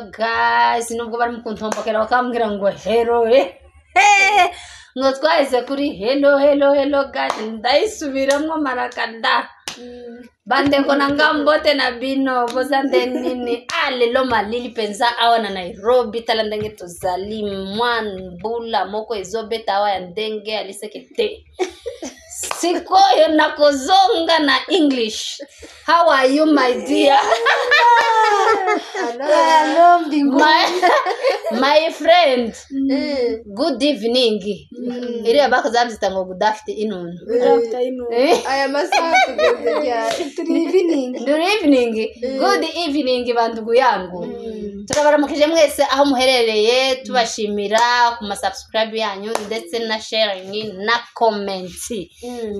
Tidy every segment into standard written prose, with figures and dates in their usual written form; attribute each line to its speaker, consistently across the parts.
Speaker 1: Guys, nubwo barimo kuntombokera bakambwira ngo hello, ngo twahise kuri hello, hello, hello guys, ndayisubiramo marakada. Bandeko na nga, mbote na bino, boza nde nini? Ah, lelo malili mpenza awa na Nairobi. Tala ndenge tozali, mwa mbula moko ezobeta awa ya ndenge aliseke te. Sikoyo nakozonga na English. How are you, my dear?
Speaker 2: Hello, mbingu.
Speaker 1: My friend, good evening. Iriya bakoze babyita ngo good afternoon.
Speaker 2: Good afternoon.
Speaker 3: Aya masaha tugeze ryari?
Speaker 2: Turi evening.
Speaker 1: Good evening, good evening, bandugu yangu. Turabaramukije mwese aho muherereye, tubashimira ku ma subscribe yanyu ndetse na sharing na comment.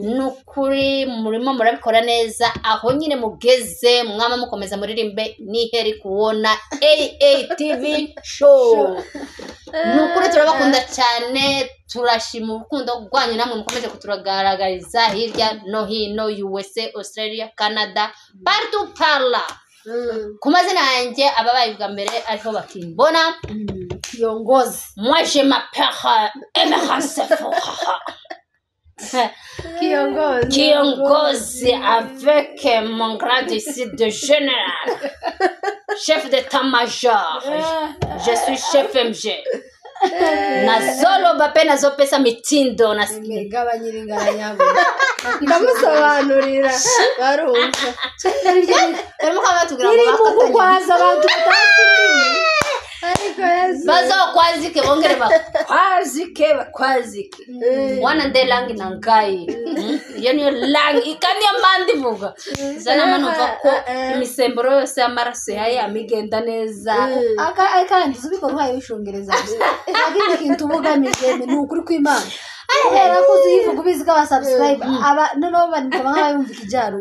Speaker 1: Nukuri murimo murabikora neza aho nyine mugeze, mwama mukomeza muririmbe niheri kuona AATV Show. Nukuri turabakunda cyane, turashima urukundo rwanyu namwe mukomeje kuturagaragariza hirya no hino, USA, Australia, Canada, partout par là. Ku mazina yanjye, ababaye bwa mbere ariho bakimbona,
Speaker 2: Kiongozi.
Speaker 1: Moi, je m'appelle Emerance Furaha.
Speaker 3: Kiongozi.
Speaker 1: Kiongozi, avec mon grade ici de général, chef d'état-major. Je suis chef MG, nazoloba mpe nazopesa mitindo na
Speaker 2: Gabanyira ingara nyabwo.
Speaker 3: Ndamusobanurira barumva.
Speaker 1: Barimo kuba batubwira ngo
Speaker 2: Iri mu
Speaker 1: bakatanye.
Speaker 2: kugwaza abantu batazi indimi.
Speaker 3: Ariko Yesu.
Speaker 1: Bazokwazike, bongere bakwazike, bakwazike. Wana nde langi na ngai. Iyo niyo langi kandi iyo mpande ivuga zanama, numva ko imisemburo yose y'amaraso yayo igenda neza.
Speaker 2: Kandi ubikora uhaye wishongereza gusa, nta kindi kintu uba ugamije. Ni ukuri kw'Imana, kubera ko uzivuga ubizi ko aba subscribe aba noneho bakaba nk'abayumva ikijaru,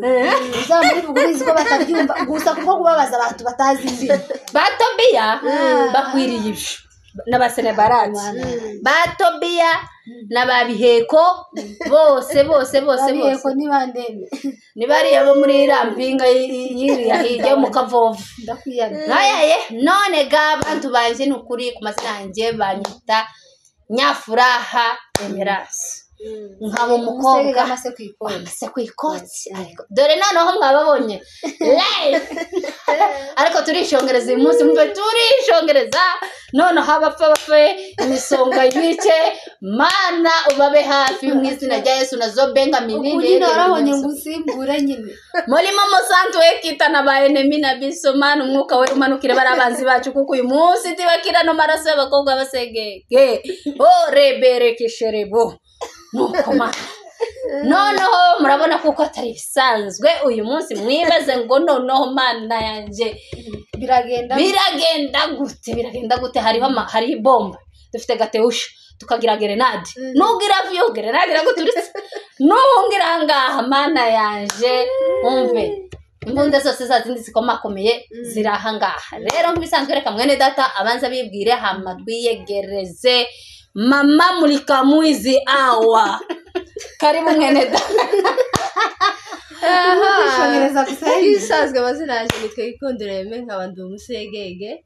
Speaker 2: uzamubivuga ubizi ko batabyumva, gusa kuko kubabaza abantu batazi indimi.
Speaker 1: Ba Tobiya bakwiriye ibyo n'abasenebarati, ba Tobiya n'ababiheko bose bose bose.
Speaker 2: Babiheko.
Speaker 1: Bose.
Speaker 2: Ni bandeme?
Speaker 1: Ni bariya bo muri iriya mpinga y'iriya hirya yo mu Kavovu.
Speaker 2: Ndakwiyamye.
Speaker 1: Nkayaye none ga bantu banje, ni ukuri ku mazina yanjye banyita Nyafuraha Emerasi, nkaba umukobwa
Speaker 2: amase ku ikoni.
Speaker 1: Amase ku ikoti. Ariko dore noneho mwababonye live, ariko turishongereza uyu munsi, mve turishongereza noneho abapfa bapfe, imisonga yice, Mana ubabe hafi mu izina rya Yesu nazobenga
Speaker 2: Uku
Speaker 1: minini.
Speaker 2: Nyine warabonye ngo usimbure nyine.
Speaker 1: Molimo mosantu ekita na ba enemy na biso. Mana, umwuka we umanukire bari abanzi bacu, kuko uyu munsi tibakira no maraso y'abakobwa basegege o reberekesherebo. Nuko Mana, noneho murabona kuko atari ibisanzwe uyu munsi, mwibaze ngo noneho Mana yanjye,
Speaker 2: Biragenda.
Speaker 1: Biragenda gute? Biragenda gute? Hariho hariho ibomba, dufite gateusha, tukagira grenade. Nugira vyo grenade iraguturitse, nungira ngaha, Mana yanje, umve imbunda zose za zindi zikomakomeye ziri aha ngaha. Rero nk'ibisanzwe, reka mwene data abanza bibwire, hama twiyegereze mama mulikamwizi awa. Karibu mwene data.
Speaker 2: Kwishongereza gusa.
Speaker 3: Ibisanzwe, amazina yanjye nitwa Gikundiro Aime, nkaba ndi umusegege,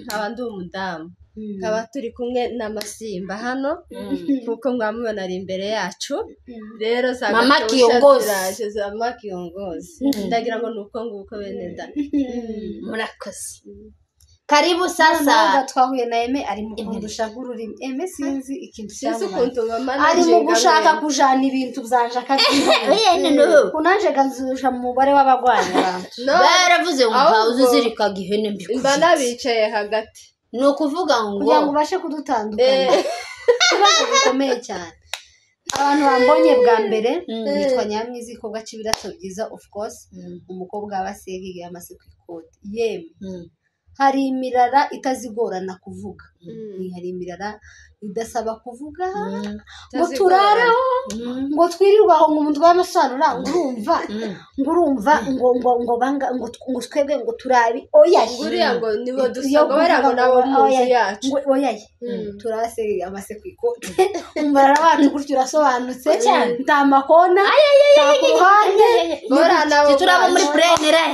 Speaker 3: nkaba ndi umudamu, nkaba turi kumwe n'amasimba hano kuko mwamubona ari imbere yacu. Rero za
Speaker 1: Mama
Speaker 3: Gatosha
Speaker 1: Kiongozi.
Speaker 3: ziraje, za mama kiongozi. Ndagira ngo ni uko nguko, bene da.
Speaker 1: Murakoze, karibu sasa.
Speaker 2: Noneho twahuye na Eme ari mu kundusha nk'ururimi. Eme, sinzi ikintu
Speaker 3: Sinzi
Speaker 2: cyamubaye.
Speaker 3: ukuntu mama
Speaker 2: Ari mu gushaka kujana ibintu byanje akabyibona, kunanje ganzusha mu mubare w'abagwanya abantu.
Speaker 1: Baravuze ngo
Speaker 3: Ahubwo
Speaker 1: ntawe uzizirikaga ihene mbi ku
Speaker 3: mba
Speaker 1: giti.
Speaker 3: Nabicaye hagati.
Speaker 1: Ni ukuvuga ngo
Speaker 2: Kugira ngo ubashe kudutandukanya, ikibazo gikomeye cyane. Abantu bambonye bwa mbere, nitwa Nyamwiza, igikorwa cy'ibirato byiza, of course, umukobwa wa Segege yamaze ku ikoti yemwe. Hari imirara itazigorana kuvuga. Hari imirara. Idasaba kuvuga ngo turareho ngo twirirwe aho ngo umuntu w'amasobanura ngo urumva ngo urumva ngo ngo ngo banga ngo ngo twebwe ngo turabi oya
Speaker 3: Nguriya ngo nibo dusa ngo bariya ngo nabo mu nzu yacu.
Speaker 2: Ngo oya turase amase ku ikote umurara wacu gutyo urasobanutse nta makona nta ku ruhande
Speaker 1: turaba muri purene re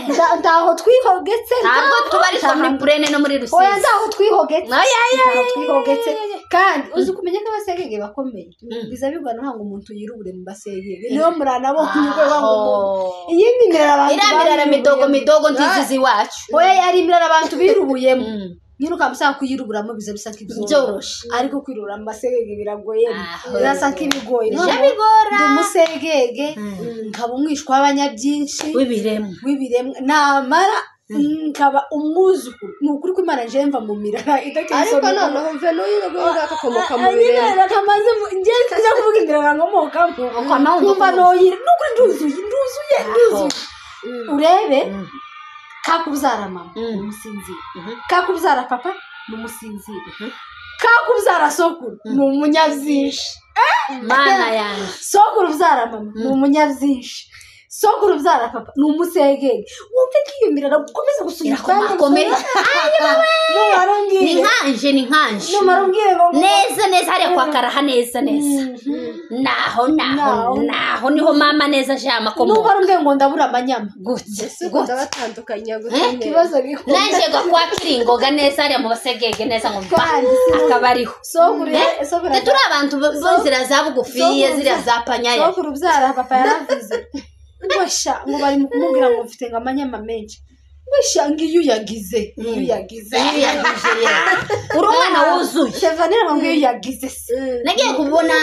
Speaker 2: ntaho twihogetse
Speaker 1: ntabwo tubarizwa muri purene no muri Rusizi
Speaker 2: oya ntaho twihogetse ntaho twihogetse kandi uzi kumenya ko abasegege bakomeye biza bigwa ntabwo umuntu yirubure mu basegege niyo muranabo kunyurwa ngo iyindi mirara abantu
Speaker 1: iriya mirara midogo midogo ntizizi iwacu
Speaker 2: oya yari imirara abantu birubuyemo nyine ukamusaba kuyiruburamo biza bisa nk'ibyoroshe ariko kwirubura mu basegege biragoye birasa nk'ibigoye
Speaker 1: bigora
Speaker 2: ndi umusegege nkaba umwishwa w'abanyabyinshi w'ibiremwa namara nkaba umwuzukuru ni ukuri ko Imana nje mva mu mirara
Speaker 3: ariko noneho mve n'uyu nguyu agakomoka mu biremwa
Speaker 2: akamaze nje nza kuvuga imirara nkomokamo nkumva noyira ni ukuri nduzuye nduzuye nduzuye urebe kakubyara mama ni umusinzira kakubyara papa ni umusinzira kakubyara sokuru ni umunyabyinshi
Speaker 1: mana yanjye
Speaker 2: sokuru ubyara mama ni umunyabyinshi sokuru ubyara papa ni umusegege wumve ko iyo mirara ukomeza gusunika
Speaker 1: irakomeye ni nkanje ni nkanje
Speaker 2: numara umbwire ngo
Speaker 1: neza neza hariya kwa Karaha neza neza naho naho naho niho mama neza jama komo
Speaker 2: numara umbwire ngo ndabura amanyama
Speaker 1: gutse
Speaker 3: gutse ndabatandukanya gutse
Speaker 2: ikibazo giko
Speaker 1: naje kwa Kiringoga neza hariya mu basegege neza ngo akaba ariho
Speaker 2: sokuru sokuru
Speaker 1: turi abantu b'inzira za bugufiye ziriya za panyaya
Speaker 2: sokuru ubyara papa yaravuze ngo sha ngo bari mu kumubwira ngo mfite ngo amanyama menshi ngo sha ngo iyo uyagize iyo uyagize
Speaker 1: uri umwana wuzuye
Speaker 2: Stefanira ngo iyo uyagize se
Speaker 1: nagiye kubona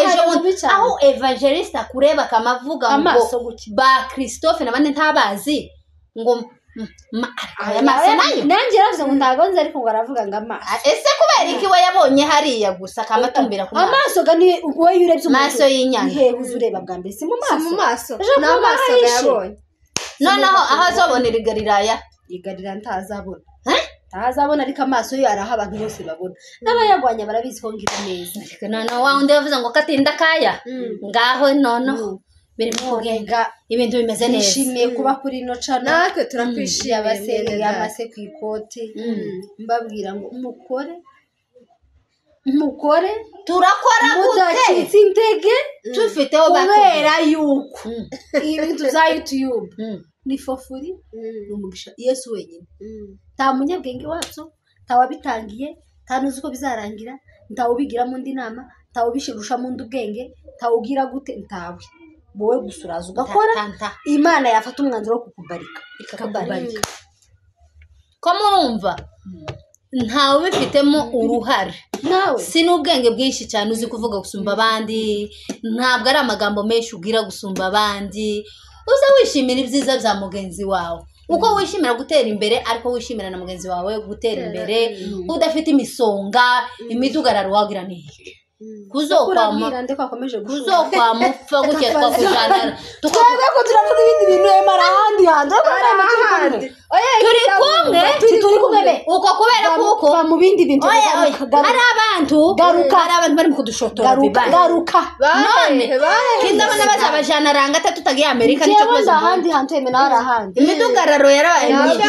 Speaker 1: ejo bundi aho evangelista akureba akamavuga ngo ba Christophe n'abandi ntabazi ngo amaso nayo
Speaker 2: nanjye yaravuze ngo ntago nzi ariko ngo aravuga ngo amaso
Speaker 1: ese kubera iki we yabonye hariya gusa akamatumbira ku maso
Speaker 2: amaso ga ni wowe iyo urebye
Speaker 1: maso y'inyana
Speaker 2: hehe uza ureba bwa mbere si mu maso
Speaker 3: si mu maso ni amaso yabonye
Speaker 1: noneho aho azobonera igalilaya
Speaker 2: igalilaya ntazabona ntazabona ariko amaso yo araha abantu bose babona n'abayagwanya barabizi ko ngira neza
Speaker 1: noneho wa wundi yavuze ngo katinda kaya ngaho noneho birimo kugenda ibintu bimeze neza
Speaker 2: nishimiye kuba kuri ino cana
Speaker 3: natwe turakwishimiye
Speaker 2: abasereye amase ku ikoti mbabwira ngo mukore mukore
Speaker 1: turakora
Speaker 2: mudacitse intege
Speaker 1: tufiteho
Speaker 2: kubera yuko ibintu za YouTube ni fofuri ni umugisha Yesu wenyine nta munyabwenge wabyo ntawabitangiye nta n'uzi uko bizarangira ntawubigiramo undi nama ntawubishirushamo undi ubwenge ntawugira gute ntawe wowe gusa uraza ugakora Imana yafata umwanzuro wo kukubarika
Speaker 1: ikakubarika ko murumva ntawe ubifitemo uruhare
Speaker 2: nawe
Speaker 1: si n'ubwenge bwinshi cyane uzi kuvuga gusumba abandi ntabwo ari amagambo menshi ubwira gusumba abandi uza wishimira ibyiza bya mugenzi wawe uko wishimira gutera imbere ariko wishimira na mugenzi wawe gutera imbere udafite imisonga imidugararo wagira ni kuzokwama upfa gutya twakujana
Speaker 2: twebwe ko turavuga ibindi bintu emara ahandi hantu
Speaker 1: turi kumwe
Speaker 2: turi kumwe be
Speaker 1: uko kubera kuko
Speaker 2: mu bindi bintu
Speaker 1: hari abantu hari abantu bari mu kudushotora
Speaker 2: garuka
Speaker 1: none kindabona bazabajana ranga atatu tutagiye Amerika
Speaker 2: nicyo kibazo ahandi hantu emera hari ahandi
Speaker 1: imidugararo yarabaye myinshi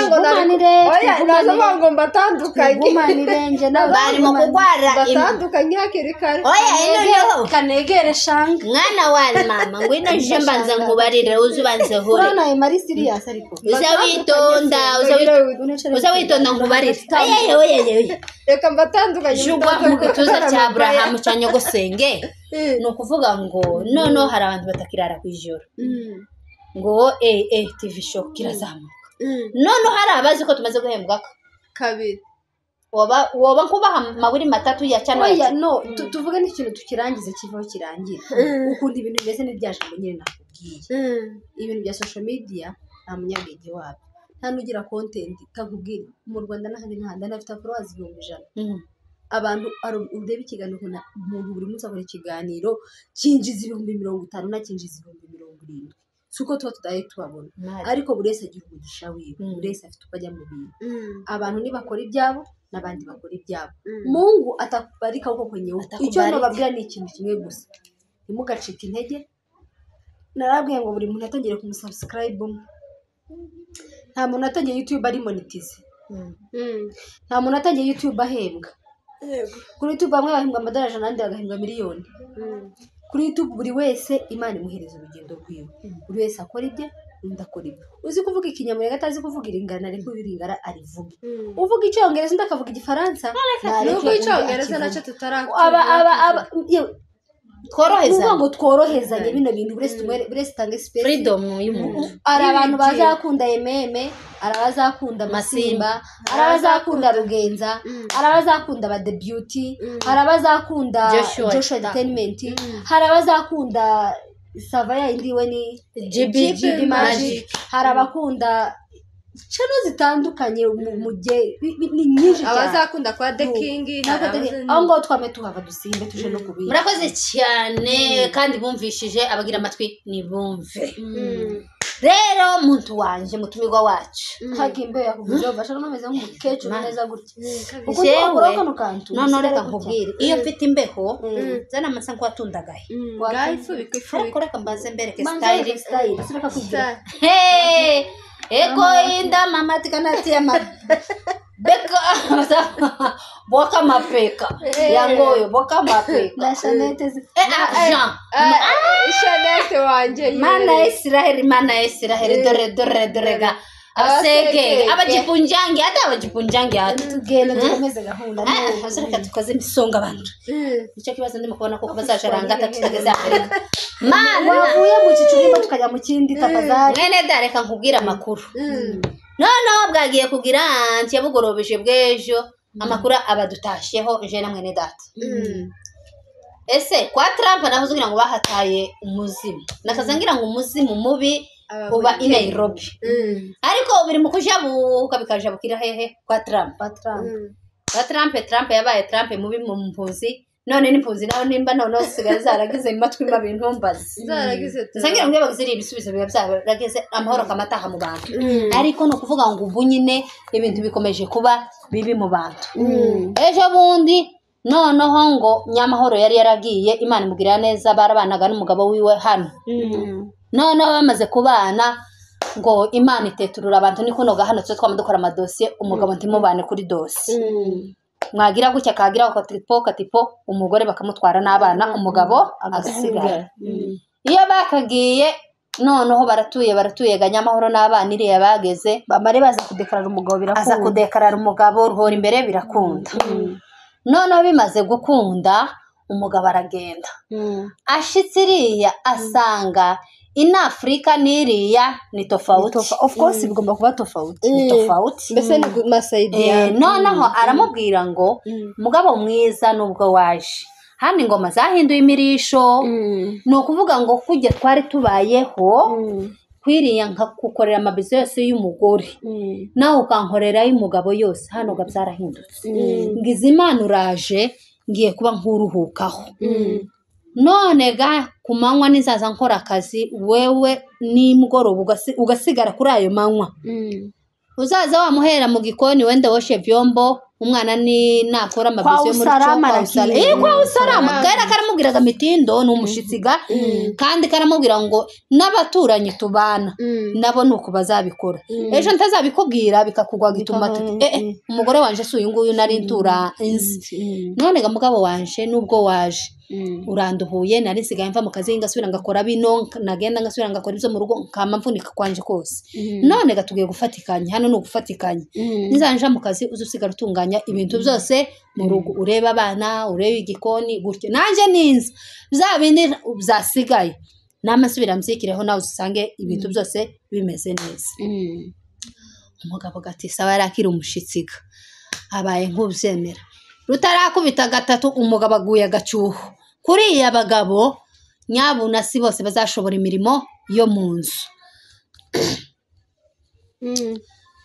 Speaker 3: oya nazo ngo mbatandukanye
Speaker 1: barimo kugwara
Speaker 3: batandukanye hakiri kare
Speaker 1: oya ino
Speaker 2: kanegere shanga
Speaker 1: mwana wa mama ngwino je mbanza nkubarire uze ubanze hure
Speaker 2: urana mari serious ariko
Speaker 1: uze witonda uze witonda nkubarire oya oya oya
Speaker 3: reka mbatandukanye
Speaker 1: jugwa mu gituza cya Abrahamu cya nyogosenge ni ukuvuga ngo noneho hari abantu batakirara ku ijoro ngo TV show kirazamuka noneho hari abazi ko tumaze guhembwa
Speaker 3: kabiri
Speaker 1: woba nkubaha maburi matatu ya channel
Speaker 2: oya no tuvuge n'ikintu tukirangize kivaho kirangira ukunda ibintu bimeze n'ibyajambo nyine nakubwiye ibintu bya social media nta munyabwenge wabyo nta n'ugira content kakubwira mu Rwanda n'ahandi n'ahandi anafite followers 100,000 abantu ureba ikiganiro umuntu buri munsi akora ikiganiro cyinjiza 50,000 nakinjiza 70,000 Si uko tuba tudaye tubabona, ariko buri wese agira umugisha wiwe, buri wese afite uko ajya mu bintu. Abantu nibakora ibyabo n'abandi bakora ibyabo. Mungu atakubarika uko kwenye uko. Icyo nababwira ni ikintu kimwe gusa, ntimugacike intege. Narabwiye ngo buri muntu atangire kumusubscribe umwe. Nta muntu atangiye YouTube ari monetize, nta muntu atangiye YouTube ahembwa. Kuri YouTube bamwe bahembwa amadolari 100, abandi bagahembwa miliyoni. Kuri YouTube buri wese Imana imuhereza urugendo rwiwe, buri wese akora ibye, undi akora ibye. Uzi kuvuga ikinyamurenge atazi kuvuga iringana, ariko iringana arivuge. Uvuga icyongereza undi akavuga igifaransa,
Speaker 3: nubwo icyongereza nacyo
Speaker 2: tutara
Speaker 1: tworohezanye,
Speaker 2: ngo tworohezanye bino bintu, buri wese itange space
Speaker 1: freedom y'umuntu.
Speaker 2: Ari abantu bazakunda Ememe, ari abazakunda Masimba, ari abazakunda Rugenza, ari abazakunda ba The Beauty, hari abazakunda Joshua Entertainment, hari abazakunda Savaya indi we ni
Speaker 1: GB Magic,
Speaker 2: hari abakunda channel zitandukanye mu gihe ni nyinshi cyane,
Speaker 3: abazakunda kwa The King,
Speaker 2: aho ngaho twame tuhava dusimbe tuje no kubira.
Speaker 1: Murakoze cyane kandi bumvishije, abagira amatwi nibumve. Rero muntu wanje mutumirwa wacu
Speaker 2: hagimbe yakuvuze basha no meze nk'umukecuru neza gutya.
Speaker 1: None reka nkubwire, iyo mfite imbeho zana amasa nkwatundagaye ariko reka mbanze mbereke style. Hey, eko inda mama tikanati ya beka boka mapeka yangoyo boka mapeka
Speaker 2: na Shanete
Speaker 1: Jean
Speaker 3: Shanete wanje
Speaker 1: mana Israel, mana Israel, dore dore dore ga abasege abajipunjangi, hata abajipunjangi hata
Speaker 2: tugenda dukomeze gahunda.
Speaker 1: Reka dukoze imisonga abantu, nicyo kibazo ndimo kubona kuko bazajaranga tutageze Amerika. Mana
Speaker 2: wavuye mu kicurimo tukajya mu kindi tafadhali.
Speaker 1: Mwene da reka nkubwira amakuru. Noneho bwagiye kugira anti yabugorobeje bw'ejo amakuru abadutasheho je na mwene data. Ese kwa Trump navuze ngira ngo bahataye umuzimu, nakazangira ngo umuzimu mubi uba i Nairobi, ariko biri mu kujabuka bikajabukira hehe kwa Trump. Kwa Trump, Trump yabaye Trump mubi mu mpunzi, none n'impunzi naho nimba none sigaye zaragize imatwi mabi ntumbaze
Speaker 3: zaragize
Speaker 1: sangira ngo bagizira ibisubizo biba byarageze amahoro kamataha mu bantu. Ariko no kuvuga ngo ubu nyine ibintu bikomeje kuba bibi mu bantu. Ejo bundi noneho ngo Nyamahoro yari yaragiye, Imana imugirira neza, barabanaga n'umugabo wiwe hano. Noneho bamaze kubana ngo Imana iteturura abantu, niko noga hano twe twama dukora amadosiye, umugabo ntimubane kuri dosiye, mwagira gutya kagira katipo katipo, umugore bakamutwara n'abana, umugabo agasigara. Iyo bakagiye noneho baratuye baratuye ga Nyamahoro n'abana iriya bageze
Speaker 2: bamare baza kudekarara umugabo birakunda,
Speaker 1: aza kudekarara umugabo ruhora imbere birakunda. Noneho bimaze gukunda umugabo aragenda, ashitse iriya asanga in Afrika n'iriya ni tofauti.
Speaker 2: Of course bigomba kuba tofauti,
Speaker 1: ni tofauti
Speaker 3: mbese ni masaidia.
Speaker 1: Noneho aramubwira ngo mugabo mwiza nubwo waje hano ingoma zahinduye imirisho, ni ukuvuga ngo kujya twari tubayeho kwiriya nkakukorera amabizo yose y'umugore nawe ukankorera y'umugabo yose, hano ga byarahindutse. Ngize Imana uraje ngiye kuba nkuruhukaho. None ga ku manywa nizaza nkora akazi, wewe nimugoroba ugasigara kuri ayo manywa, uzaza wamuhera mu gikoni wenda woshe vyombo, umwana ni nakora amabizo yo muri cyo kwa usalama. Kera karamubwiraga mitindo ni umushitsiga, kandi karamubwira ngo n'abaturanyi tubana nabo nuko bazabikora, ejo ntazabikubwira bikakugwa gituma umugore wanje si uyu nguyu nari ntura inzi. None ga mugabo wanje nubwo waje uranduhuye, nari nsigaye mva mu kazi ngasubira ngakora bino, nagenda ngasubira ngakora ibyo mu rugo nkama mvunika kwanje kose. None ga tugiye gufatikanya hano, ni ugufatikanya nizanja mu kazi uzusigara utunganya ibintu byose mu rugo, ureba abana, ureba igikoni gutyo, nanje ninza bya bindi byasigaye namasubira mzikireho nawe usange ibintu byose bimeze neza. Umugabo gati sawa, yarakira umushitsiga abaye nk'ubyemera, rutarakubita gatatu umugabo aguye agacuho. Kuriya bagabo nyabuna si bose bazashobora imirimo yo mu nzu.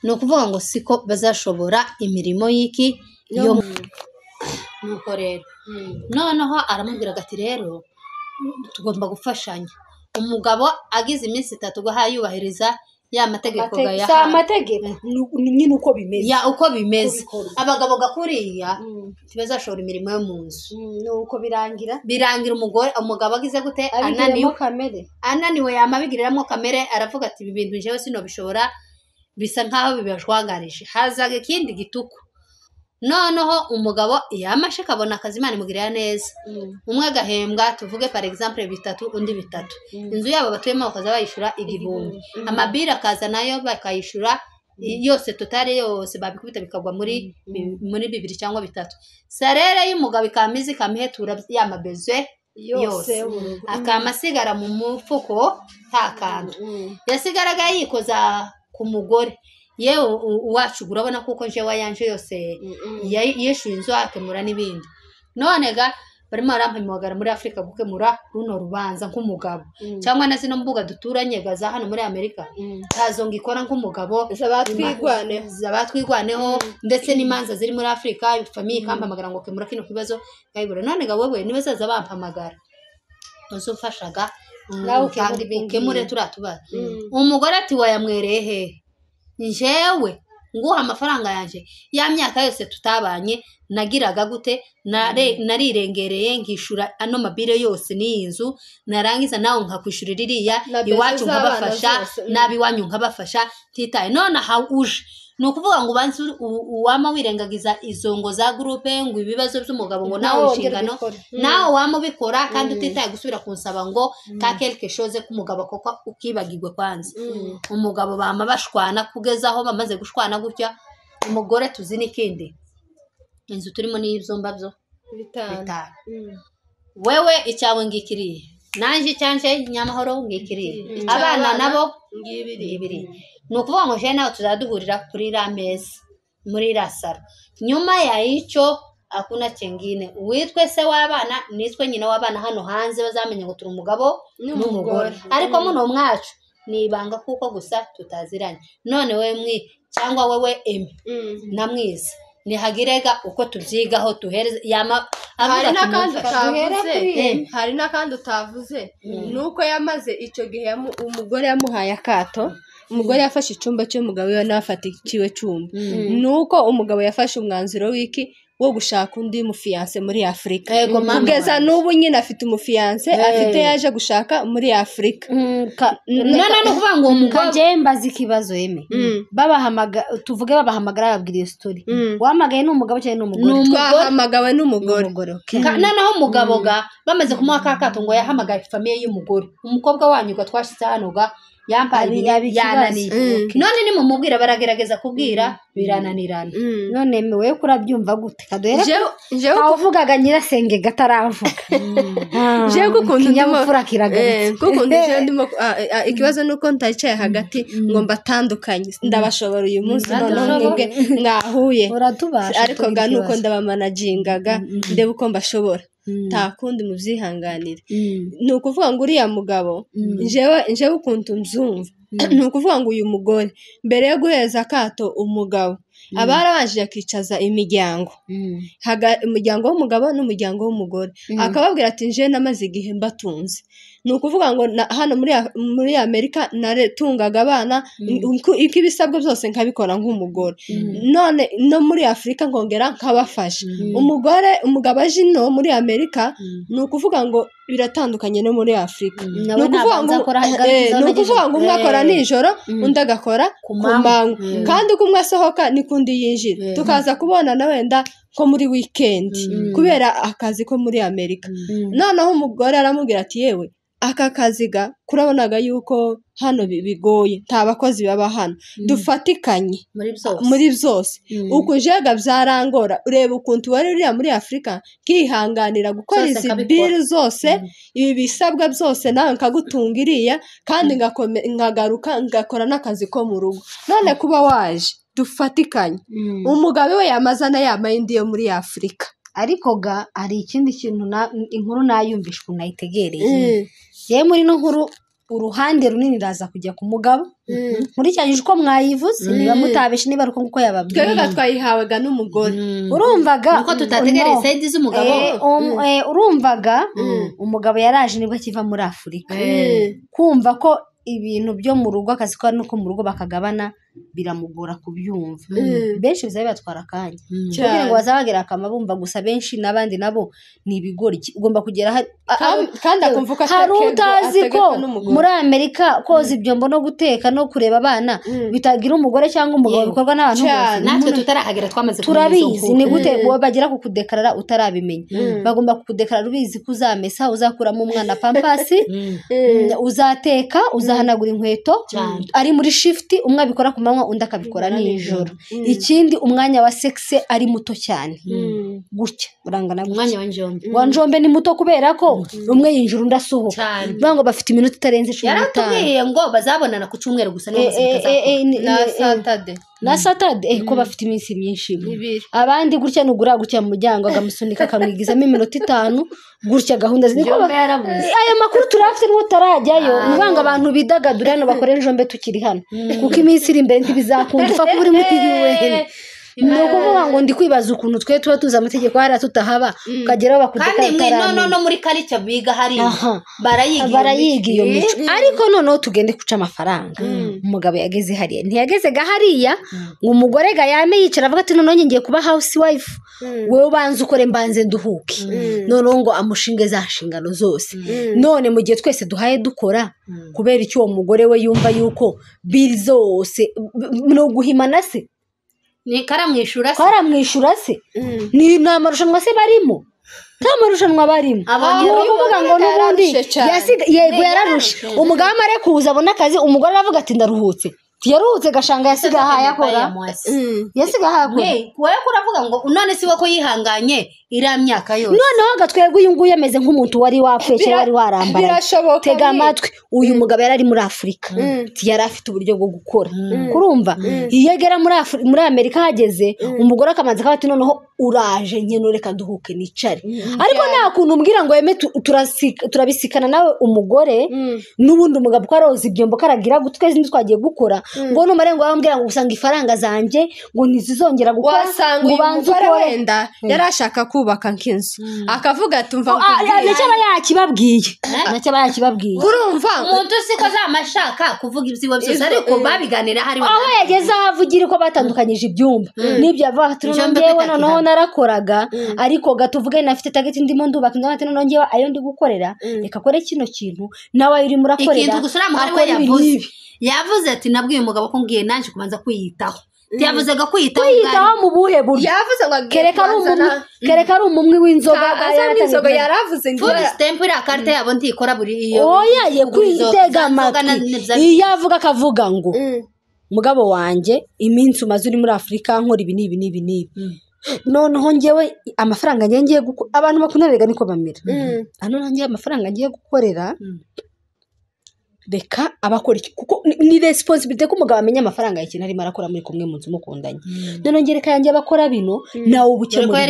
Speaker 1: Ni ukuvuga ngo siko bazashobora imirimo y'iki yo nuko rero noneho aramubwira ati rero tugomba gufashanya, Umugabo agize iminsi 3 guha yubahiriza ya mategeko
Speaker 2: si
Speaker 1: gayaha
Speaker 2: amategeko nyine uko bimeze
Speaker 1: ya uko bimeze
Speaker 2: Uko bikorwa.
Speaker 1: Abagabo gakuriya ntibazashobora imirimo yo mu nzu.
Speaker 2: Nuko birangira
Speaker 1: Birangira umugore umugabo agize gute
Speaker 2: abigiramo
Speaker 1: ananiwe
Speaker 2: kamere
Speaker 1: ananiwe yama abigiriramo kamere aravuga ati ibi bintu jewe sinobishobora bisa nkaho bibajwangarije. Hazaga ikindi gituku noneho umugabo yamashe akabona akazi Imana imugirira neza umwe agahembwa tuvuge par exemple 3 undi 3 inzu yabo batuyemo bakaza bayishura 1000 amabiri akaza nayo bakayishura yose totale yose babikubita bikagwa muri muri 2 cyangwa 3 sarere y'umugabo ikamizi ikamihetura ya mabezwe
Speaker 3: yose mu rugo.
Speaker 1: Akama asigara mu mufuko nta kantu yasigaraga yikoza ku mugore yewe uwacu urabona kuko nje wayanje yose yishuye inzu akemura n'ibindi. None ga barimo barampamagara muri Afurika gukemura runo rubanza nk'umugabo cyangwa na zino mbuga duturanye ga za hano muri Amerika ntazo ngikora nk'umugabo
Speaker 3: Zabatwigwaneho.
Speaker 1: Zabatwigwaneho ndetse n'imanza ziri muri Afurika famiye ikampamagara ngo kemura kino kibazo nkayibura. None ga wowe niba zaza bampamagara uzumfashaga
Speaker 2: Nawe ukemure ibingibi.
Speaker 1: ukemure turiya tubazo. Umugore ati wayamwereye hehe njewe nguha amafaranga yanjye ya myaka yose tutabanye nagiraga gute narirengereye nkishura ano mabire yose n'iyi nzu narangiza nawe nkakwishurira iriya
Speaker 3: Na beze
Speaker 1: iwacu
Speaker 3: z'abana
Speaker 1: nkabafasha
Speaker 3: zose.
Speaker 1: n'abiwanyu nkabafasha ntitaye. None aha uje ni ukuvuga ngo ubanze uwama wirengagiza izo ngo za groupe ngo ibibazo by'umugabo ngo nawe
Speaker 2: Nawe wongere
Speaker 1: inshingano
Speaker 2: ubikore.
Speaker 1: nawe wama ubikora kandi utitaye gusubira kunsaba ngo ka quelque chose k'umugabo koko ukibagirwe kwanza. Umugabo bama bashwana kugeza aho bamaze gushwana gutya umugore tuzi n'ikindi inzu turimo n'ibyumba byo
Speaker 3: 5
Speaker 1: 5 wewe icyawe ngikiriye nanje icyanje nyamahoro ngikiriye abana nabo
Speaker 3: ngibiri
Speaker 1: ngibiri. Ni ukuvuga ngo jewe nawe tuzaduhurira kuri iriya meza muri iriya saro nyuma ya icyo hakuna chengine witwe se w'abana nitwe nyina w'abana hano hanze bazamenya ngo turi umugabo n'umugore ariko muno mwacu ni ibanga kuko gusa tutaziranye. None wewe mwi cyangwa wewe emi na mwiza nihagirega uko tubyigaho tuhereze yama
Speaker 3: Hari
Speaker 1: avuga ati
Speaker 3: n'akandi
Speaker 1: mumfashe.
Speaker 2: Duhere
Speaker 3: utavuze
Speaker 2: kuri
Speaker 3: hari n'akandi utavuze nuko yamaze icyo gihe umugore yamuhaye akato. Umugore yafashe icyumba cy'umugabo we nawe afata ikiwe cyumba. Nuko umugabo yafashe umwanzuro w'iki wo gushaka undi mufiyanse muri Afurika.
Speaker 1: Yego, mama
Speaker 3: Kugeza
Speaker 1: wanjye.
Speaker 3: n'ubu nyine afite umufiyanse afite yaje gushaka muri Afurika.
Speaker 1: None ni ukuvuga ngo umugabo
Speaker 2: Kajye mbaza ikibazo eme babahamaga tuvuge babahamagara bababwira iyo story wahamagaye ni umugabo cyangwa ni umugore?
Speaker 1: Ni umugore.
Speaker 3: Twahamagawe n'umugore.
Speaker 2: Umugore, okay.
Speaker 1: Noneho umugabo ga bamaze kumuha ka kato ngo yahamagaye famiye y'umugore umukobwa wanyu ga twashyize hano ga yampaye
Speaker 2: Abi-
Speaker 1: ibintu
Speaker 2: abi ikibazo.
Speaker 1: yananiye. None nimumubwira baragerageza kubwira birananirana.
Speaker 2: None eme wewe kurabyumva gute kaduhere
Speaker 3: Jewe
Speaker 2: uvugaga nyirasenge gataravuga
Speaker 3: jewe kukuntu ndimo
Speaker 2: ikinyabupfura kiragarutse.
Speaker 3: Kukuntu jewe ndimo ikibazo nuko ntayicaye hagati ngo mbatandukanye ndabashobora uyu munsi noneho mwebwe mwahuye
Speaker 2: uratubasha
Speaker 3: ariko ga nuko ndabamanagingaga ndebe uko mbashobora nta kundi mubyihanganire. Ni ukuvuga ngo uriya mugabo njewe ukuntu mbyumva ni ukuvuga ngo uyu mugore mbere yo guheza akato umugabo aba yarabanje akicaza imiryango umuryango w'umugabo n'umuryango w'umugore akababwira ati nje namaze igihe mbatunze. Ni ukuvuga ngo hano muri Amerika naretungaga abana uko ibisabwa byose nkabikora nk'umugore none no muri Afurika nkongera nkabafasha. Umugore umugabo aje ino muri Amerika ni ukuvuga ngo biratandukanye no muri Afurika.
Speaker 2: Nawe
Speaker 3: Ni ukuvuga
Speaker 2: ntabanza
Speaker 3: ngo
Speaker 2: akora agarutse
Speaker 3: ni ukuvuga ngo umwe akora nijoro undi agakora
Speaker 1: Ku
Speaker 3: ku
Speaker 1: manywa.
Speaker 3: manywa kandi uko umwe asohoka niko undi yinjira tukaza kubonana wenda nko muri weekend kubera akazi ko muri Amerika. Noneho umugore aramubwira ati yewe aka kazi ga kurabonaga yuko hano bigoye nta bakozi baba hano dufatikanye
Speaker 1: muri byose
Speaker 3: muri byose ukujega byarangora ureba ukuntu wari uriya muri Afurika nkihanganira gukora
Speaker 1: Zose
Speaker 3: izi
Speaker 1: nkabikora.
Speaker 3: bili zose ibi bisabwa byose nawe nkagutunga iriya kandi nkagaruka ngakora n'akazi ko mu rugo none kuba waje dufatikanye. Umugabo we yamazana yambaye indi yo muri Afurika.
Speaker 2: Ariko ga hari ikindi kintu inkuru nayumvishe ukuntu nayitegereye yewe muri ino nkuru Uruhande runini raza kujya ku mugabo. Nkurikije uko mwayivuze niba mutabeshe niba ari uko yababwiye.
Speaker 3: Twebwe twayihawe n'umugore.
Speaker 2: Urumvaga
Speaker 1: uko tutategereye side z'umugabo.
Speaker 2: Urumvaga umugabo yaraje nibwo akiva muri Afurika. Kumva ko ibintu byo mu rugo akazi ko nuko mu rugo bakagabana biramugora kubyumva. Benshi bizaba bibatwara akanya kugira ngo bazabagera akama bumva gusa benshi n'abandi nabo ni ibigoryi. Ugomba kugera
Speaker 3: kandi akumva ko
Speaker 2: hari utazi ko muri Amerika koza ibyombo no guteka no kureba abana bitagira umugore cyangwa umugabo bikorwa n'abantu bose.
Speaker 1: Natwe tutarahagera twamaze
Speaker 2: turabizi ni gute bagera kukudekarara utarabimenya. Bagomba kukudekarara ubizi ko uzamesa, uzakuramo umwana pampasi, uzateka, uzahanagura inkweto, ari muri shift umwe abikora ku manywa undi akabikora nijoro. Ikindi umwanya wa sexe ari muto cyane. Gutya urangana gutya.
Speaker 1: Umwanya wa njombe.
Speaker 2: Wa njombe ni muto kubera ko umwe yinjira undi asohoka. Bango bafite iminota itarenze 15.
Speaker 1: Yaratubwiye ngo bazabonana ku cyumweru gusa niho
Speaker 3: na
Speaker 2: Saturday. Na Saturday ko bafite iminsi myinshi. Abandi gutya nugura gutya mu muryango agamusunika akamwigizamo iminota 5 gutya gahunda niko aya makuru turafite n'uwo tarajyayo. Nubanga abantu bidagadura hano bakore njombe tukiri hano kuko iminsi iri imbere ntibizakunda upfa kuba uri muri UN. Ni ukuvuga ngo ndi kwibaza ukuntu twe tuba tuzi amategeko hariya tutahaba ukageraho bakudeka
Speaker 1: kandi mwe no muri karica biga hariya barayiga
Speaker 2: iyo mico. Ariko noneho tugende kuca amafaranga. Umugabo yageze hariya ntiyageze hariya ngo umugore ga yame yicara avuga ati noneho ngiye kuba housewife wewe ubanze ukore mbanze nduhuke, noneho ngo amushinge za nshingano zose. None mu gihe twese duhaye dukora kubera icyo uwo mugore we yumva yuko bill zose no guhimana se
Speaker 1: ni karamwishura se
Speaker 2: karamwishura se ni amarushanwa se barimo nta marushanwa barimo. Kuvuga ngo n'ubundi yego yararushe umugabo amare kuza abona akazi umugore aravuga ati ndaruhutse. Yaruhutse gashanga yasiga ahayakora yasiga ahayakora.
Speaker 1: Wowe kuravuga ngo none si ko yihanganye iriya myaka yose.
Speaker 2: Noneho gatwebwe uyu nguyu ameze nk'umuntu wari wapfuye cyangwa wari warambaraye. Tega amatwi uyu mugabo yari ari muri Afurika yari afite uburyo bwo gukora kurumva iyo agera muri Amerika hageze umugore akamanza akaba ati noneho uraje nkeno reka duhuke nicare. Ariko nta kuntu umbwira ngo yeme turabisikana nawe umugore n'ubundi umugabo ko aroza ibyombo karagira gutwe zindi twagiye gukora ngo numare ngo bambwira ngo usanga ifaranga zanjye ngo ntizizongera gukora
Speaker 3: ngo banze wenda yarashaka kubaka nk'inzu akavuga ati umva
Speaker 2: nacyo yakibabwiye nacyo yakibabwiye
Speaker 3: kurumva
Speaker 1: umuntu siko zamashaka kuvuga ibyiwe byose ariko babiganira hari
Speaker 2: aho yageze ahavugira ko batandukanyije ibyumba nibyo avuga ati ngewe noneho narakoraga ariko gatuvuge nafite target ndimo ndubaka inzu ati noneho ngewe ayo ndi gukorera reka kore kino kintu nawe uri murakorera
Speaker 1: ikintu gusura muri we yavuze yavuze ati nabwiye umugabo ko ngiye nanje kubanza kwiyitaho. Yavuze kwiyitaho
Speaker 2: mu buhe buryo
Speaker 3: yavuze ngo
Speaker 2: kereka ari umumwi w'inzoga
Speaker 3: inzoga yaravuze ngo
Speaker 1: food stamp ira carte yabo ntikora buri iyo
Speaker 2: oya ye kwitega amatwi iyo avuga akavuga ngo mugabo wanjye iminsi umaze uri muri Afurika nkora ibi n'ibi n'ibi n'ibi noneho ngewe amafaranga ngiye abantu bakunda niko bamera hano ngiye amafaranga ngiye gukorera reka abakora iki kuko ni responsibility ko umugabo amenya amafaranga y'ikintu arimo arakora muri kumwe mu nzu mukundanye. None ngereka yanjye abakora bino nawe ubukemura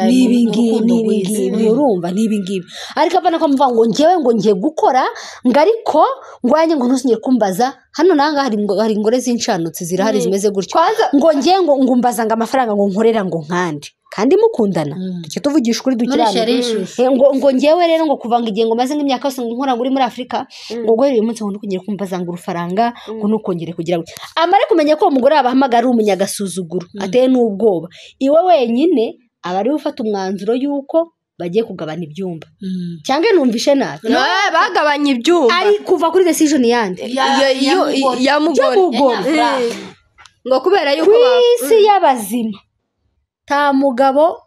Speaker 2: ibi ngibi urumva n'ibi ngibi ariko apana ko mvuga ngo ngewe ngo ngiye gukora ngo ariko ngwanye ngo ntusinye kumbaza hano nanga hari ingore z'inshanutsi zirahari zimeze gutyo ngo ngiye ngo ngumbaza ngo amafaranga ngo nkorera ngo nkandi kandi mukundana duke tuvugisha ukuri dukirana ngo ngewe rero ngo kuvanga igihe ngo maze nk'imyaka yose ngo nkora ngo uri muri Afurika ngo guhera uyu munsi ngo ntukongere kumbaza ngo urufaranga ngo ntukongere kugira gutya amare kumenya ko umugore abahamagara ari umunyagasuzuguro ateye n'ubwoba iwe wenyine aba ari ufata umwanzuro y'uko bagiye kugabana ibyumba cyangwa numvishe nabi
Speaker 3: bagabanya ibyumba
Speaker 2: ari kuva kuri decision yande
Speaker 3: ya mugore ngo kubera yuko
Speaker 2: isi y'abazima ta mugabo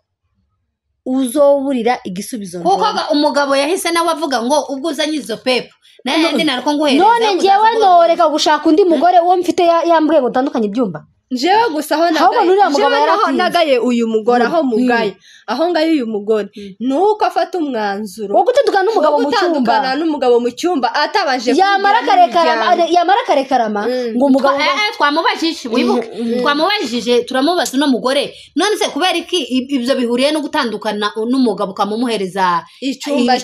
Speaker 2: uzoburira igisubizo
Speaker 1: kuko umugabo yahise nawe avuga ngo ubwo uzanye izo pepo naye nariko nguhereza
Speaker 2: none ngewe noreka gushaka undi mugore uwo mfite yambwiye ngo utandukanye ibyumba
Speaker 3: Jewe gusa aho nagaye uyu mugore aho mugaye aho ngaye uyu mugore nuko afata umwanzuro
Speaker 2: wo gutandukana n'umugabo mu cyumba
Speaker 3: n'umugabo mu cyumba atabaje
Speaker 2: yamara karekarama ngo umugabo
Speaker 1: twamubajije wibuke twamubajije turamubaza no mugore none se kubera iki ibyo bihuriye no gutandukana n'umugabo kamumuhereza
Speaker 3: icyumba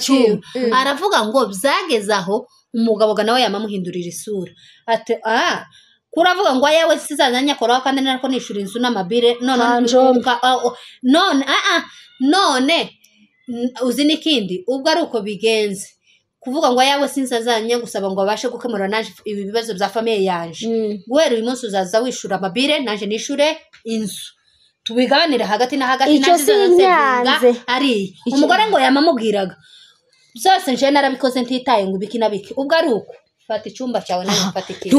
Speaker 1: aravuga ngo byageze aho Umugabo ga nawe yamamuhindurira isura ati kuravuga ngo ayawe sizazanya koraho kandi narako nishura inzu n'amabire none none uzi n'ikindi ubwo ari uko bigenze kuvuga ngo ayawe sinzazanya gusaba ngo abashe gukemura naje ibi bibazo bya famille yanje guhera uyu munsi uzaza wishura amabire naje nishure inzu tubigabanira hagati na hagati naje nzasenga ari umugore ngo yamamubwiraga byose nje narabikoze ntitaye ngo ibiki nabiki ubwo ari uko fata icyumba cyawe nawe fata ikindi.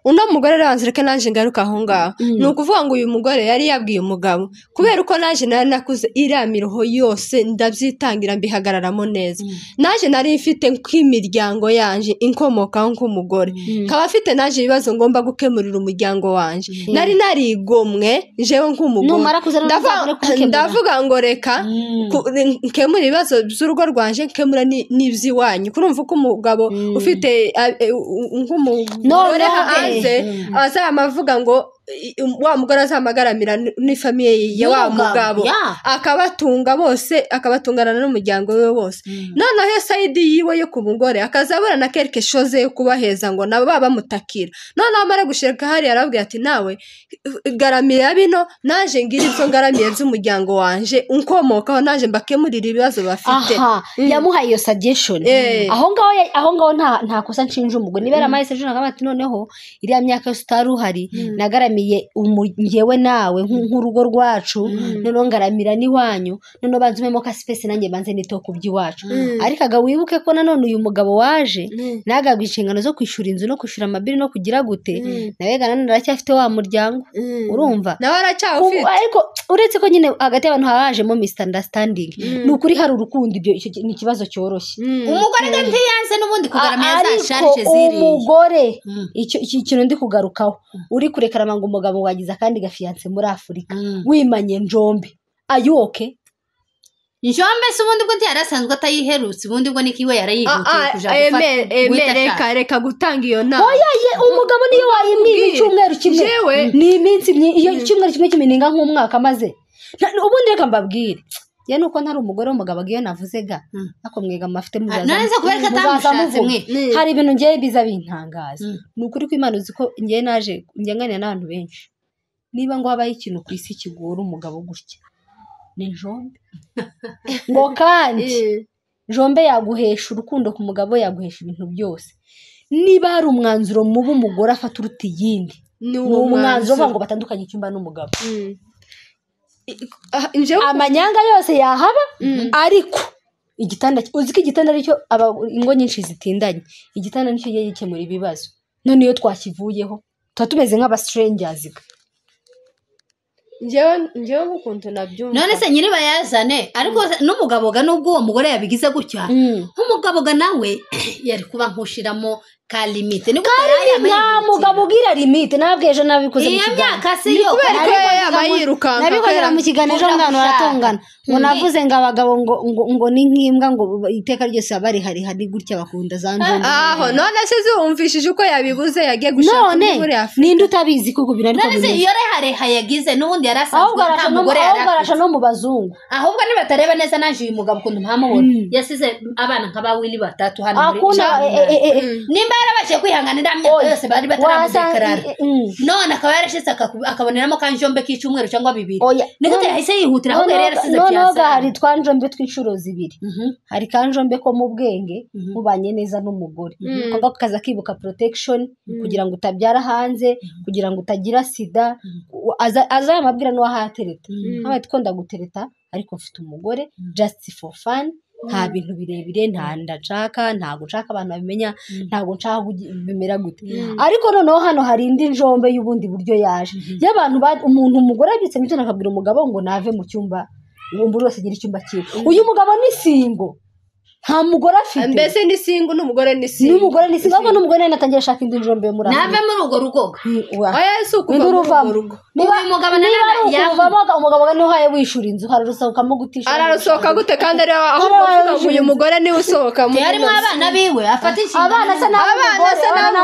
Speaker 3: Uno mugore rabanze reka naje ngaruka aho ngaho. Ni ukuvuga ngo uyu mugore yari yabwiye umugabo kubera uko naje nari nakuze iriya miruho yose ndabyitangira mbihagararamo neza. Naje nari mfite nk'imiryango yanje inkomokaho nk'umugore nkaba mfite naje ibibazo ngomba gukemurira umuryango wanje. Nari narigomwe jewe nk'umugore ndavuga ngo reka nkemura ibibazo by'urugo rwanje nkemura n'iby'iwanyu. Kurumva uko umugabo ufite nk'umugore hanze azamavuga ngo wa mugore azamagaramira n'ifamiye ya wa mugabo akabatunga bose akabatungana n'umuryango we wose. Noneho sayidi yiwe yo ku mugore akazabura na quelque chose yo kubaheza ngo nabo bamutakira. Noneho amara gushirika hari yarabwiye ati nawe garamira bino naje ngira ibyo ngaramiye by'umuryango wanje unkomokaho naje mbakemurira ibibazo bafite.
Speaker 2: Yamuhaye iyo suggestion aho ngaho nta kosa nshinja umugore niba yaramaye suggestion akaba ati noneho iriya myaka yose utari uhari nagaramiye ngewe nawe nk'urugo rwacu noneho ngaramira n'iwanyu noneho banze umemo ka space nanjye banze nito ku by'iwacu. Ariko aga wibuke ko nanone uyu mugabo waje nagabwa inshingano zo kwishura inzu no kwishura amabiri no kugira gute nawe ga nanone aracyafite wa muryango urumva
Speaker 3: nawe aracyawufite.
Speaker 2: Ariko uretse ko nyine hagati y'abantu hajemo misunderstanding ni ukuri hari urukundo ibyo ni ikibazo cyoroshye.
Speaker 1: Umugore ga ntiyanze n'ubundi kugaramira za charge ziri
Speaker 2: umugore icyo kintu ndi kugarukaho uri kurekara ngo umugabo wagize akandi gafiance muri Afrika wimanye njombe ayoke
Speaker 1: njombe se ubundi bwo ntiyarasanzwe atayiherutse ubundi bwo nikiwe yarayihutiye kuja gufata
Speaker 3: reka gutanga iyo nama.
Speaker 2: Oya umugabo niyo wayimwiba icyumweru kimwe ni iminsi iyo icyumweru kimwe kimininga nk'umwaka maze ubundi reka mbabwire ya nuko ntari umugore w'umugabo agiye navuze ga ako mwega mafite muzaza
Speaker 1: none se kubera ko atamushatse mwe
Speaker 2: hari ibintu ngiye biza bintangaza ni ukuri ko Imana uzi ko ngiye naje nganira n'abantu benshi niba ngo habaye ikintu ku isi kigora umugabo gutya ni njombe ngo kandi njombe yaguhesha urukundo ku mugabo yaguhesha ibintu byose niba hari umwanzuro mubi umugore afata uruta iyindi ni umwanzuro ngo batandukanye icyumba n'umugabo. Amanyanga yose yahaba ariko igitanda uzi ko igitanda aricyo ingo nyinshi zitindanye igitanda nicyo giye gikemura ibibazo none iyo twakivuyeho tuba tumeze nk'aba strangers.
Speaker 3: Njyewe nk'ukuntu nabyumva
Speaker 1: none se nyiri bayazane ariko n'umugabo ga nubwo uwo mugore yabigize gutya nk'umugabo ga nawe yari kuba nkushiramo ka limite niko
Speaker 2: nta mugabo ugira limite nabwe ejo nabikoze mu
Speaker 1: kiganiro
Speaker 2: nabikoze mu kiganiro ejo mwana baratongana ngo navuze ngo abagabo ngo ni nk'imbwa ngo iteka ryose bari hari hari gutya bakunda za njombe
Speaker 3: aho none se zumvishije uko yabibuze yagiye gushaka muri Afrika
Speaker 2: ninde utabizi kuko binariko
Speaker 1: none se iyo rehareha yagize n'ubundi yarasanzwe nta mugore
Speaker 2: ahubwo arasha no mu bazungu
Speaker 1: ahubwo nibatareba neza naje uyu mugabo ukuntu mpamubona yasize abana nka ba Willy batatu hano muri nimba yarabashije kwihanganira imyaka yose bari bataramudekarara none akaba yarashitse akaboneramo kanjombe k'icyumweru cyangwa bibiri nigute yahise yihutira ahubwo yari yarasize
Speaker 2: fiyanse. Hari twanjombe tw'inshuro zibiri hari kanjombe ko mu bwenge mubanye neza n'umugore kanga kaza kibuka protection kugira ngo utabyara hanze kugira ngo utagira sida aza yamabwira no ahatereta nkaba twonda gutereta ariko mfite umugore just for fun nta bintu birebire nta ndashaka ntago nshaka abantu babimenya ntago nshaka bimera gute. Ariko noneho hano hari indi njombe y'ubundi buryo yaje y'abantu umuntu umugore abyutse mu gitondo akabwira umugabo ngo nave mu cyumba ngo wese agira icyumba cyiwe. Uyu mugabo ni single nta mugore afite
Speaker 3: mbese ni single n'umugore ni single
Speaker 2: n'umugore ni single ahubwo n'umugore nawe natangiye ashaka indi njombe muri
Speaker 1: nave muri urwo rugo
Speaker 3: oya si ukuva muri urwo rugo
Speaker 1: niba umugabo
Speaker 2: niba umugabo niwe uhaye wishura inzu hararusohokamo gutisha
Speaker 3: ararusohoka gute kandi ari ahubwo avuga ngo uyu mugore niwe usohoka
Speaker 1: muri harimo abana biwe afata inshingano
Speaker 2: abana se
Speaker 1: n'abana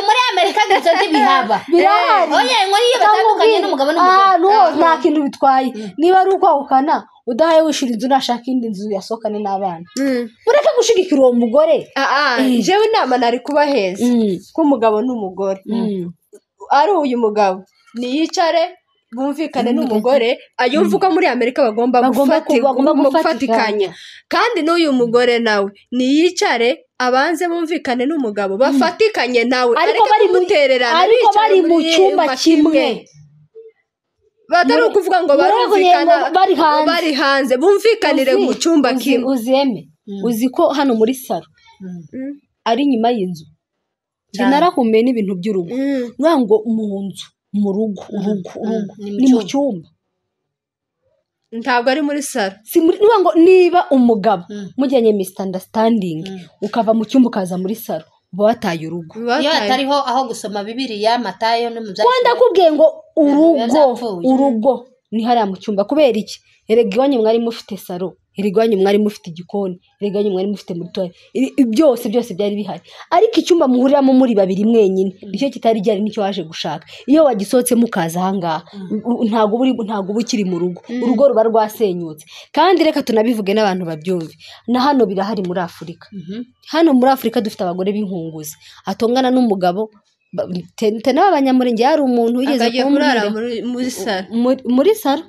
Speaker 1: muri Amerika ibyo ntibihaba
Speaker 2: birahari
Speaker 1: oya ngo iyo batandukanye n'umugabo n'umugore
Speaker 2: nta kintu bitwaye niba ari ukwahukana Udahaye wishura inzu nashaka indi nzu yasohokane n'abana. Mureke gushigikira uwo mugore.
Speaker 3: Jewe inama nari kubaheza ko umugabo n'umugore ari uyu mugabo niyicare bumvikane n'umugore ayumva uko muri Amerika bagomba gufatikanya, kandi n'uyu mugore nawe niyicare abanze bumvikane n'umugabo bafatikanye nawe, ariko
Speaker 2: ariko bari mu cyumba kimwe,
Speaker 3: batari ukuvuga ngo barumvikana bari hanze, bumvikanire mu cyumba kimwe.
Speaker 2: Uzeme uzi ko hano muri saro ari inyuma y'inzu narahumiye n'ibintu by'urugo, ngo mu nzu mu rugo urugo ni mu cyumba,
Speaker 3: ntabwo ari muri saro.
Speaker 2: Si muri ngo niba umugabo mujyanye misunderstanding ukava mu cyumba ukaza muri saro uba wataye urugo.
Speaker 1: Iyo hatariho aho gusoma Bibiliya, Matayo no mu bya
Speaker 2: Rwanda kubwiye ngo urugo ni hariya mu cyumba. Kubera iki? Erega iwanyu mwari mufite saro, erega iwanyu mwari mufite igikoni, erega iwanyu mwari mufite muri toilette, byose byose byari bihari, ariko icyumba muhuriramo muri babiri mwenyine nicyo kitari gihari, nicyo waje gushaka. Iyo wagisohotse mukaza aha ngaha ntabwo uba ukiri mu rugo, urugo ruba rwasenyutse. Kandi reka tunabivuge n'abantu babyumve, na hano birahari muri Afurika. Hano muri Afurika dufite abagore b'inkunguzi atongana n'umugabo n'abanyamurenge. Hari umuntu wigeze
Speaker 3: kumurara
Speaker 2: muri saro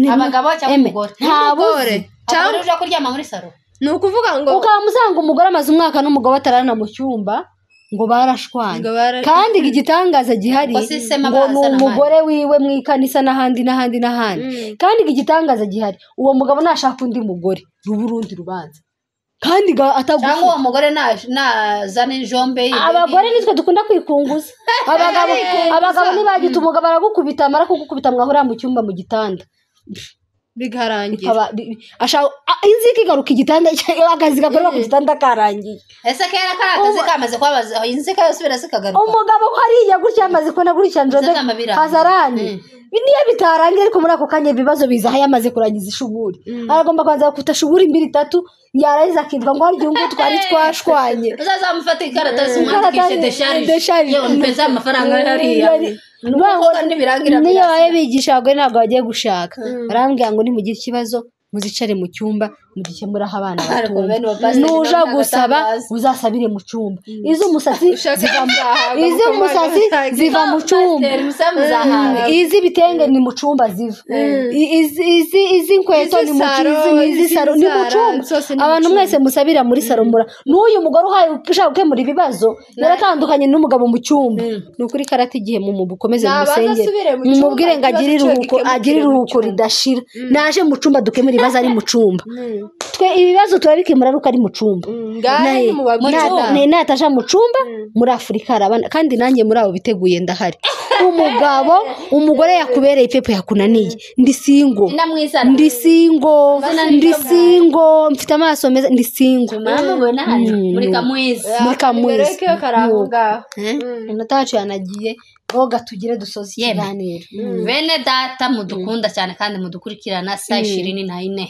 Speaker 1: abagabo cyangwa umugore
Speaker 2: ntabure
Speaker 1: cyangwa uje kuryama muri saro,
Speaker 3: ni ukuvuga ngo
Speaker 2: ukamusanga umugore amaze umwaka n'umugabo atararana mu cyumba ngo barashwanye. Kandi igitangaza gihari ngo ni umugore wiwe mu ikanisa n'ahandi n'ahandi n'ahandi. Kandi igitangaza gihari uwo mugabo nashaka undi mugore ruba urundi rubanza, kandi
Speaker 1: atagufu cyangwa uwo mugore nazana injombe.
Speaker 2: Abagore nitwe dukunda kwikunguza. Abagabo ntibagita umugabo aragukubita, amara kugukubita mwahurira mu cyumba mu gitanda
Speaker 3: bigarangira,
Speaker 2: inzika igaruka igitanda, akazi gakorwa ku gitanda karangiye.
Speaker 1: Ese kera kari akazi kamaze kubabaza, inzika yose birazikagaruka.
Speaker 2: Umugabo hariya gutya amaze kubona gutya njombe hazarani niyo bitarangiye, ariko muri ako kanya ibibazo biza aho yamaze kurangiza ishuguri, aragomba kubanza gukuta shuguri mbiri tatu, yarangiza akitwa ngo harya ngo twari twashwanye.
Speaker 1: Uzazamufata ikaratasi umwandikishe desharge, yewe mpeza amafaranga hariya.
Speaker 2: Niyo baye bigisha abagore ntabwo bagiye gushaka, barambwira ngo nimugire ikibazo muzicare mu cyumba mugikemura aho abana batumva, nuja gusaba uzasabire mu cyumba, iz'umusatsi ziva mu cyumba, iz'ibitenge ni mu cyumba ziva, iz'inkweto ni mu cyumba, iz'isaro ni mu cyumba. Abantu mwese musabira muri saro mura. N'uyu mugore uhaye ushaka gukemura ibibazo yaratandukanye n'umugabo mu cyumba. Ni ukuri karate igihe mukomeze mumusengere, mumubwire ngo agire iruhuko, agire iruhuko ridashira. Naje mu cyumba dukemura ibibazo ari mu cyumba. Twe ibibazo turabikemura ariko ari mu cyumba. Nataja mu cyumba muri Afurika arabana, kandi nanjye muri abo biteguye ndahari. Umugabo umugore yakubereye ipepo yakunaniye, ndi single, ndi single, ndi single, mfite amaso meza, ndi single.
Speaker 1: Muri Kamwizi,
Speaker 2: muri Kamwizi. Inota yacu yanagiye roga tugire dusoze ikiganiro.
Speaker 1: Bene data mudukunda cyane kandi mudukurikirana saa 24.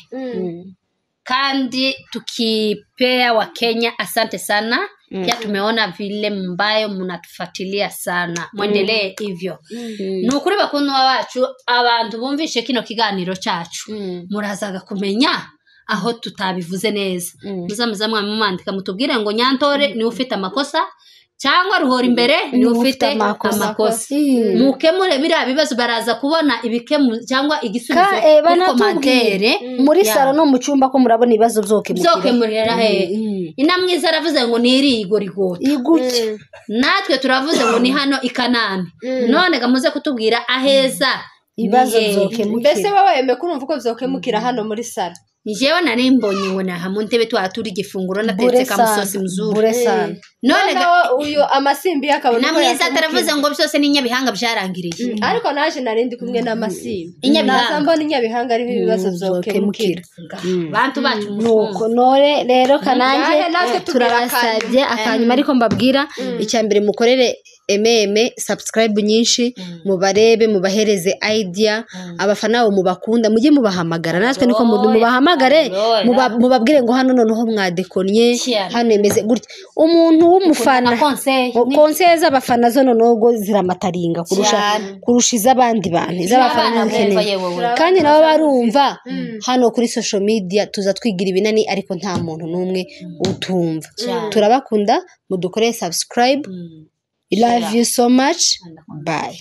Speaker 1: Kandi tukipea wa Kenya asante sana. Pia tumeona vile mbayo mnatufuatilia sana, mwendelee hivyo. Nukuri bakundwa bacu abantu bumvishe kino kiganiro cyacu murazaga kumenya aho tutabivuze neza. Muzamuza mwamwandika mutubwire ngo Nyantore ni ufite amakosa cyangwa Ruhora imbere ni ufite amakosa. Mukemure biriya bibazo, baraza kubona ibikemu cyangwa igisubizo muri commentaire
Speaker 2: muri saro no mu cyumba ko murabona ibibazo byokemurira.
Speaker 1: Inamwiza aravuze ngo niri igorigota
Speaker 2: iguke,
Speaker 1: natwe turavuze ngo ni hano ikanani. None gamuze kutubwira aheza
Speaker 2: ibibazo byokemukira.
Speaker 3: Mbese wowe yemeye kurumva uko byokemukira hano muri saro?
Speaker 1: Nijewe nari mbonye ngo naha mu ntebe twaturi igifunguro natetse kamusosi mzuri.
Speaker 3: None uyu amasimbi yakabona
Speaker 1: ko namwiza ataravuze ngo byose ni Nyabihanga byarangiriye.
Speaker 3: Ariko naje narindi kumwe n'amasimbi. Naza mbona Inyabihanga ariho ibibazo byokemukira.
Speaker 1: Bantu bacu
Speaker 2: nuko nore rero kanange turabasabye akanyuma, ariko mbabwira icya mbere mukorere
Speaker 3: Eme subscribe nyinshi, mubarebe, mubahereze idea, abafana babo mubakunda, mujye mubahamagara, natwe niko mubahamagare,
Speaker 1: Aryoya.
Speaker 3: mubabwire ngo hano noneho mwadekonye,
Speaker 1: Cyane.
Speaker 3: hano imeze gutya. Umuntu w'umufana,
Speaker 1: Na conseil.
Speaker 3: conseil z'abafana zo noneho ubwo ziramataringa kurusha
Speaker 1: Cyane.
Speaker 3: kurusha iz'abandi bantu, iz'abafana
Speaker 1: Abana bumva
Speaker 3: ntikeneye.
Speaker 1: yewe we.
Speaker 3: Kandi nabo barumva, hano kuri social media tuza twigira ibinani, ariko nta muntu n'umwe utumva.
Speaker 1: Cyane.
Speaker 3: Turabakunda, mudukorere subscribe.
Speaker 1: Mm.
Speaker 3: We love you so much. Bye.